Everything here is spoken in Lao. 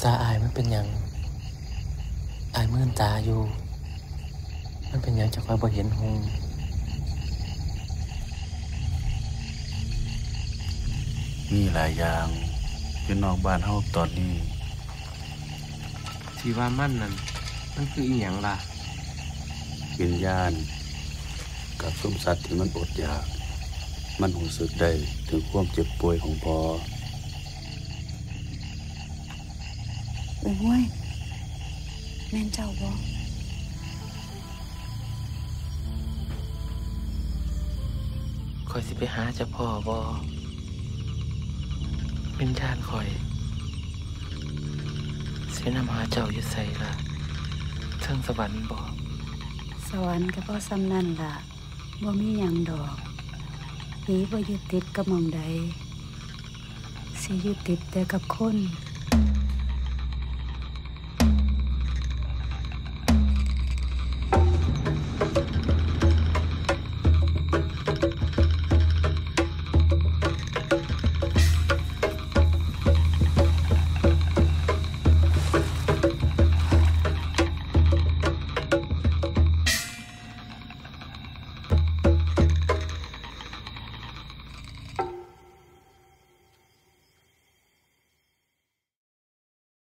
ຕາອ້າຍມັນເປັນຫຍັງ? ອ້າຍມື່ນຕາຢູ່. ມັນເປັນຫຍັງຈັ່ງຄ່ອຍບໍ່ເຫັນຮຸ່ງ? ມີຫຼາຍຢ່າງຢູ່ນອກບ້ານເຮົາຕອນນີ້. ທີ່ວ່າມັນນັ້ນ ມັນຄືອີ່ຫຍັງລະ? ວິນຍານກັບຊຸມສັດທີ່ມັນອົດຢາກ. ມັນຮູ້ສຶກໄດ້ເຖິງຄວາມເຈັບປ່ວຍຂອງພໍ່. ໂອ້ຍ ແມ່ນເຈົ້າບໍ່? ຂ້ອຍຊິໄປຫາເຈົ້າພໍ່ບໍ່? ວິນຍານຂ້ອຍຊິນຳຫາເຈົ້າຢູ່ໃສລະ? ເທິງສະຫວັນບໍ່? ສະຫວັນກໍພໍສ່ຳນັ້ນລະ, ບໍ່ມີຫຍັງດອກ. ຜີບໍ່ຍຶດຕິດກັບໝ່ອງໃດ, ຊິຍຶດຕິດແຕ່ກັບຄົນ.